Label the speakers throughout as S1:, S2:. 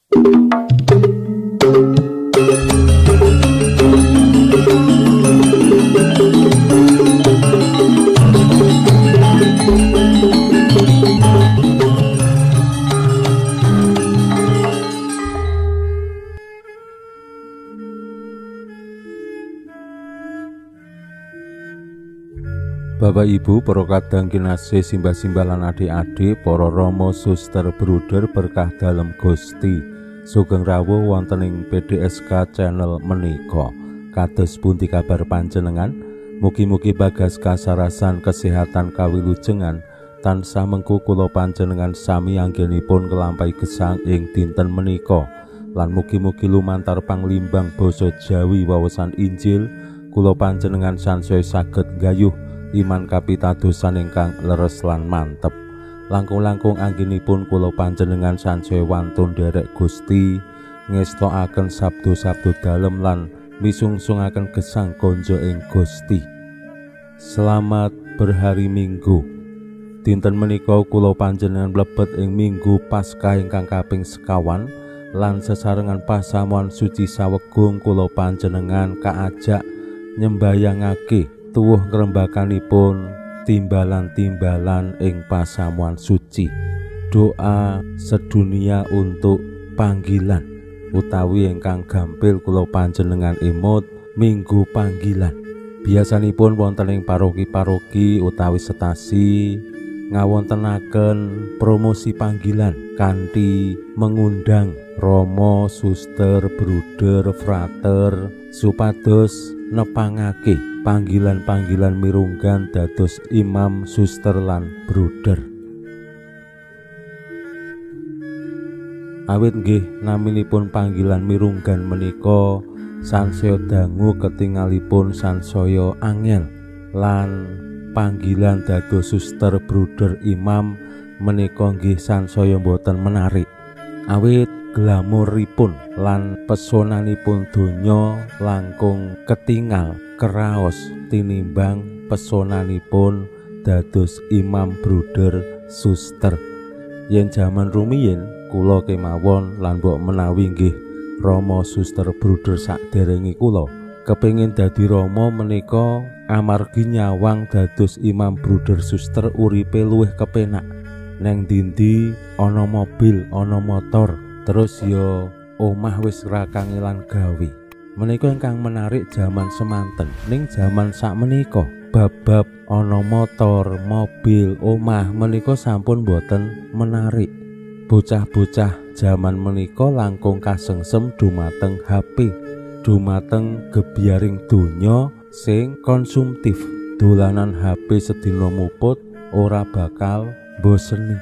S1: Bapak Ibu, para kadang kinasih, simbah-simbah lan adik-adik, para rama, suster, bruder berkah dalem Gusti. Sugeng rawuh wonten ing PDSK channel menika. Kados pundi kabar panjenengan? Mugi-mugi bagas kasarasan kesehatan kawilujengan tansah mengku kula panjenengan sami anggenipun nglampahi gesang ing dinten menika. Lan mugi-mugi lumantar panglimbang basa Jawi wawasan Injil kula panjenengan sansaya saged nggayuh iman kapitadosan ingkang leres lan mantep. Langkung-langkung anggenipun kula panjenengan sansaya wantun nderek Gusti, ngestokaken sabdo-sabdo dalem lan misungsungaken gesang konjo ing Gusti. Selamat berhari Minggu. Dinten menika kula panjenengan mlebet ing Minggu Paskah ingkang kaping sekawan lan sesarengan pasamuan suci sawegung kula panjenengan kaajak nyembayangake tuwuh ngrembakanipun timbalan-timbalan ing pasamuan suci. Doa sedunia untuk panggilan utawi ingkang gampil kula panjenengan emut Minggu Panggilan. Biasanipun wonten ing paroki-paroki utawi stasi ngawontenaken promosi panggilan kanthi mengundang romo, suster, bruder, frater supados nepangake panggilan-panggilan mirunggan dados imam, suster lan bruder. Awit nggih naminipun panggilan mirunggan menika sansaya dangu ketingalipun sansaya angel, lan panggilan dados suster, bruder, imam menika nggih sansaya boten menarik. Awit glamoripun lan pesonanipun donya langkung ketingal keraos tinimbang pesonanipun dados imam, bruder, suster. Yen jaman rumiyin kula kemawon lan mbok menawi nggih rama, suster, bruder sakderenge kula kepengin dadi rama menika amargi nyawang dados imam, bruder, suster uripe luwih kepenak. Neng dindi ana mobil, ana motor, terus ya omah wis ra kangelan gawe. Menika ingkang menarik jaman semanten. Ning jaman sakmenika bab-bab ana motor, mobil, omah menika sampun boten menarik. Bocah-bocah jaman menika langkung kasengsem dumateng HP, dumateng gebyaring donya sing konsumtif. Dolanan HP sedina muput ora bakal boseni.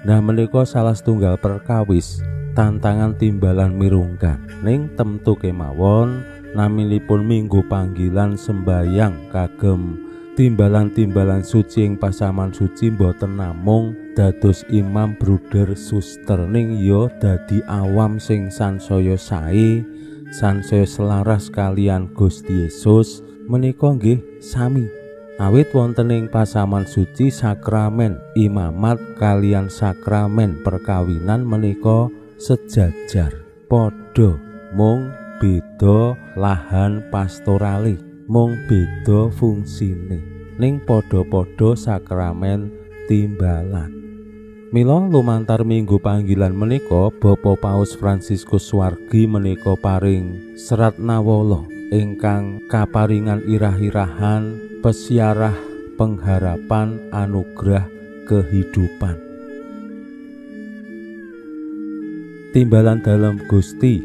S1: Nah menika salah setunggal perkawis tantangan timbalan mirunggan. Ning temtu kemawon naminipun Minggu Panggilan sembayang kagem timbalan-timbalan suci ing pasaman suci boten namung dados imam, bruder, suster, ning ya dadi awam sing sansaya sae, sansaya selaras kalian Gusti Yesus menika nggih sami. Awit wonten ing pasaman suci sakramen imamat kalian sakramen perkawinan menika sejajar, padha, mung beda lahan pastorale, mung beda fungsine, ning padha-padha sakramen timbalan. Mila lumantar Minggu Panggilan menika Bapak Paus Fransiskus Swargi menika paring serat nawala ingkang kaparingan irah-irahan pesiarah pengharapan anugerah kehidupan. Timbalan dalem Gusti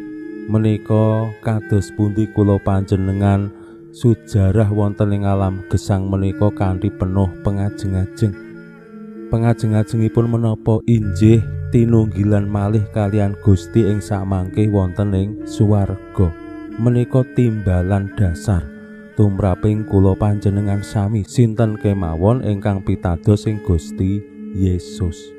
S1: menika kados pundi kula panjenengan sujarah wonten ing alam gesang menika kanthi penuh pengajeng-ajeng. Pengajeng-ajengipun menapa injih tinunggilan malih kalian Gusti ing samangke wonten ing swarga. Menika timbalan dasar tumraping kula panjenengan sami sinten kemawon ingkang pitados ing Gusti Yesus.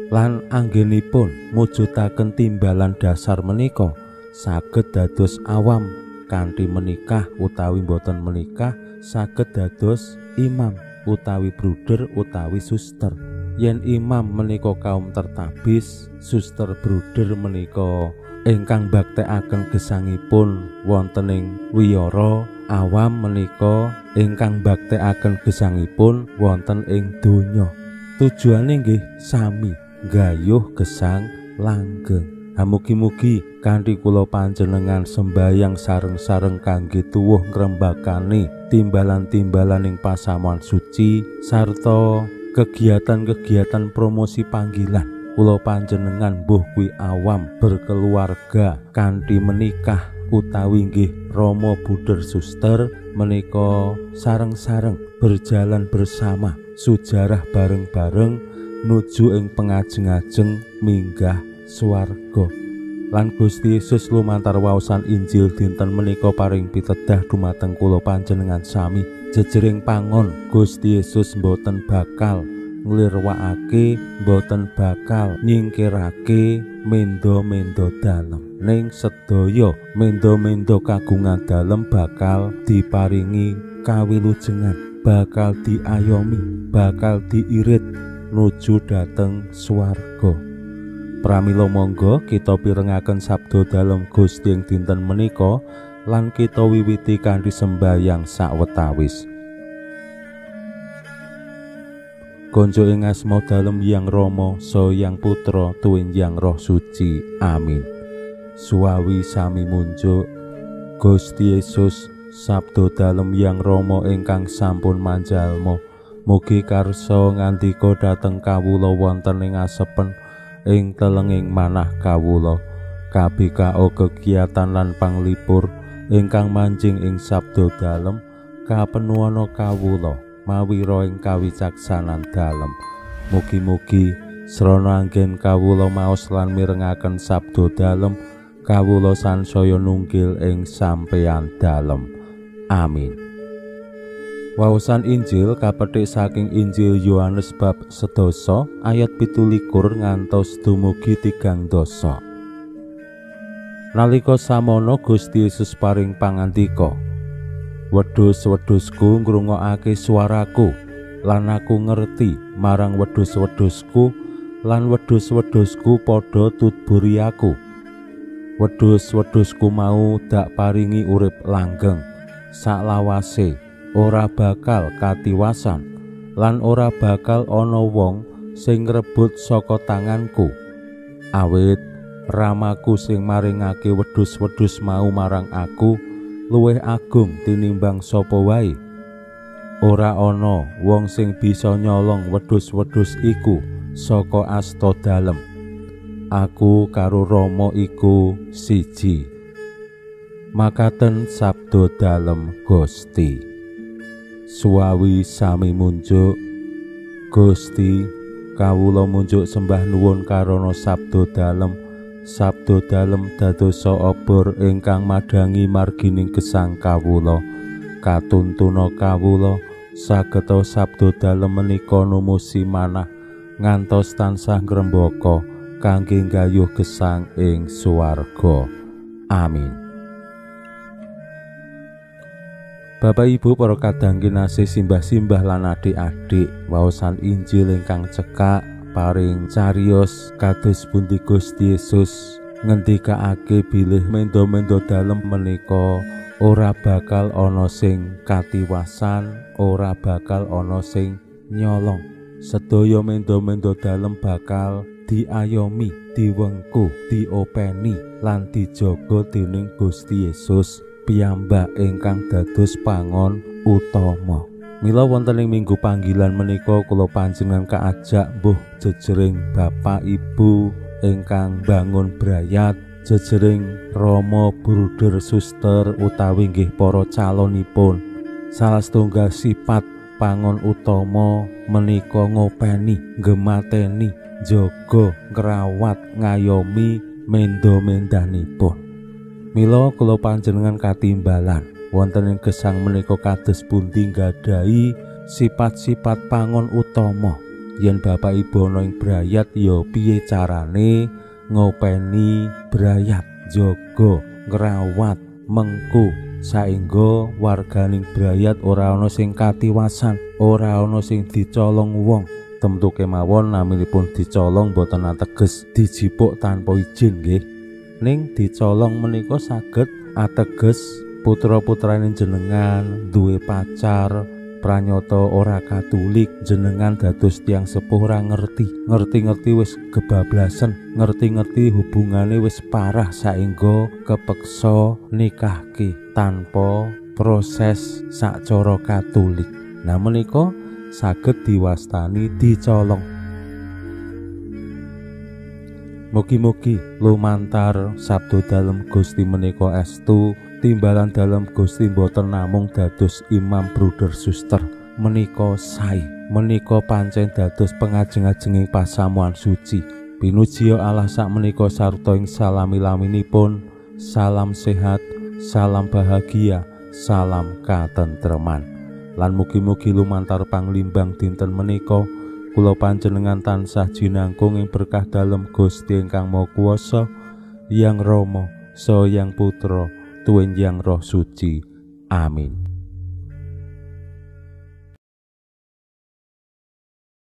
S1: Lan anggenipun mujudaken timbalan dasar menika saged dados awam kanthi menikah utawi boten menikah, saged dados imam utawi bruder utawi suster. Yen imam menika kaum tertabis, suster bruder menika ingkang baktekaken gesangipun wonten ing wiyara, awam menika ingkang baktekaken gesangipun wonten ing donya. Tujuane nggih sami, gayuh gesang langgeng. Mugi-mugi kanthi kula panjenengan sembayang sareng-sareng kangge tuwuh ngrembakane timbalan-timbalan ing pasamuan suci sarta kegiatan-kegiatan promosi panggilan. Kula panjenengan mbuh kuwi awam berkeluarga kanthi menikah utawi nggih Romo Bruder Suster menika sareng-sareng berjalan bersama, sujarah bareng-bareng nuju ing pengajeng-ajeng minggah swarga. Lan Gusti Yesus lumantar waosan Injil dinten menika paring pitedah dumateng kula panjenengan sami. Jejering pangon Gusti Yesus mboten bakal nglirwakake, mboten bakal nyingkirake mendo-mendo dalem. Ning sedaya mendo-mendo kagungan dalem bakal diparingi kawilujengan, bakal diayomi, bakal diirit nuju dhateng swarga. Pramila monggo kita pirengaken sabda dalem Gusti ing dinten menika lan kita wiwiti kanthi sembayang sawetawis. Konjo ing asma dalem Hyang Rama, saha Hyang Putra, tuwin Hyang Roh Suci. Amin. Suwawi sami munjuk Gusti Yesus, sabda dalem Hyang Rama ingkang sampun manjalma, mugi karsa ngandika dhateng kawula wonten ing asepen ing telenging manah kawula. KBKO kegiatan lan panglipur ingkang manjing ing sabda dalem kapenuwana kawula mawira ing kawicaksanan dalem. Mugi-mugi srana anggen kawula maos lan mirengaken sabda dalem, kawula sansaya nunggil ing sampeyan dalem. Amin. Waosan Injil kapethik saking Injil Yohanes bab 10 ayat 27 ngantos dumugi 30. Nalika samono Gusti Yesus paring pangandika, wedhus-wedhusku ngrungokake suaraku, lan aku ngerti marang wedhus-wedhusku, lan wedhus-wedhusku padha tutburi aku. Wedhus-wedhusku mau dak paringi urip langgeng saklawase, ora bakal katiwasan lan ora bakal ana wong sing ngrebut saka tanganku. Awit ramaku sing maringake wedhus-wedhus mau marang aku luwih agung tinimbang sapa wae. Ora ana wong sing bisa nyolong wedhus-wedhus iku saka asta dalem. Aku karo Rama iku siji. Makaten sabda dalem Gusti. Suwawi sami munjuk Gusti, kawula munjuk sembah nuwun karana sabda dalem. Sabda dalem dadosa obor ingkang madhangi margining gesang kawula. Katuntuna kawula sageta sabda dalem menika numusi manah ngantos tansah ngrembaka kangge nggayuh gesang ing swarga. Amin. Bapak Ibu para kadang kinasih, simbah-simbah lan adik-adik, waosan Injil ingkang cekak paring cariyos kados pundi Gusti Yesus ngendikake bilih mendo-mendo dalem menika ora bakal ana sing katiwasan, ora bakal ana sing nyolong. Sedaya mendo-mendo dalem bakal diayomi, diwengku, diopeni lan dijaga dening Gusti Yesus piyambak ingkang dados pangon utama. Mila wonten ing minggu panggilan menika kula panjenengan kaajak mbuh jejering bapak ibu ingkang bangun brayat, jejering Rama Bruder Suster utawi nggih para calonipun. Salah setunggal sifat pangon utama menika ngopeni, gemateni, jaga, ngrawat, ngayomi mendo-mendanipun. Mila kula panjenengan katimbalan wonten ing gesang menika kados pundi nggadahi sifat-sifat pangon utama. Yen bapak ibu ana ing brayat ya piye carane ngopeni brayat, jaga, ngrawat, mengku saengga warganing brayat ora ana sing katiwasan, ora ana sing dicolong wong. Temtu kemawon naminipun dicolong boten ateges dijipuk tanpa izin nggih. Ning dicolong menika saged ateges putra-putrane jenengan duwe pacar pranyata ora Katolik, jenengan dados tiyang sepuh ora ngerti, ngerti-ngerti wis kebablasan, ngerti-ngerti hubungane wis parah saengga kepeksa nikahke tanpa proses sacara Katolik. Nah menika saged diwastani dicolong. Mugi-mugi lumantar sabda dalem Gusti menika estu timbalan dalem Gusti mboten namung dados imam, bruder, suster menika sae, menika pancen dados pengajeng-ajenging pasamuan suci. Pinuji Allah sakmenika sarta ing salami-laminipun. Salam sehat, salam bahagia, salam katentreman. Lan mugi-mugi lumantar panglimbang dinten menika kula panjenengan tansah jinangkung ing berkah dalem Gusti ingkang Maha Kuwasa, Yang Rama, Saha Yang Putra, Tuwin Yang Roh Suci. Amin.